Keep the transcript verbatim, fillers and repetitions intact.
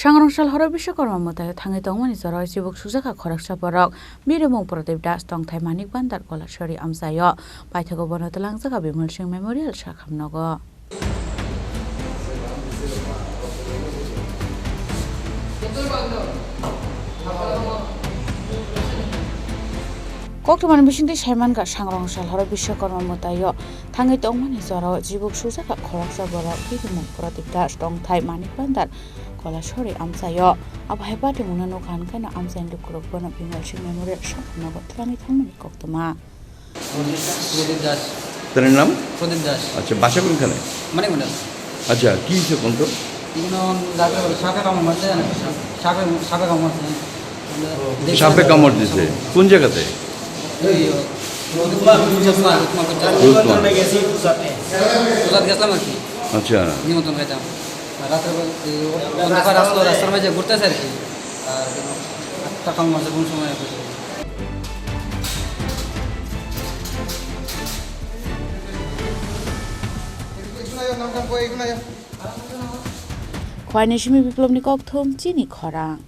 Sangrong sal horo Biswakarma mwtaio thangwi tongmani jorao chibuk sukjakha khoroksa borok, birimung Pradip Das, tongthai Manik Bandar, Kolasori amchaio. Paithago bono twlangjak Bimal Singh Memorial sakham nogo. Koktwmani bisingtwi saimankha, Sangrong sal horo Biswakarma mwtaio thangwi tongmani jorao chibuk sukjakha khoroksa borok, birimung Pradip Das, tongthai Manik Bandar, Kolasori amchaio. Abo hai patimungno nukha hwnkhe no amchaini lukurok bono Bimal Singh Memorial sakham nogo twlangwi thangmani koktwma. Pradip দাস। তার নাম? প্রদীপ দাস। আচ্ছা, বাসা কোনখানে? মানিকবাজার। আচ্ছা, কি হয়েছে বলতো? এখানে আমার দাঁতে সাপে কামড় মারছে, সাপে, সাপে কামড় মারছে। সাপে কামড় দিছে? কোন জায়গাতে? এই, রুকমা, রুকমা, রুকমা করছে। রুকমা। পূজাত গেছিলাম আর কি। আচ্ছা। নিমন্ত্রণ খাইতাম। আর রাতের বেলা, এই, অন্ধকার আসলো, রাস্তার মাঝে ঘুরতেছে আর কি। আর কোনো একটা কামড় মারছে কোন সময় আর কি। Khwai ni simi Biplobni kokthum chini khorang.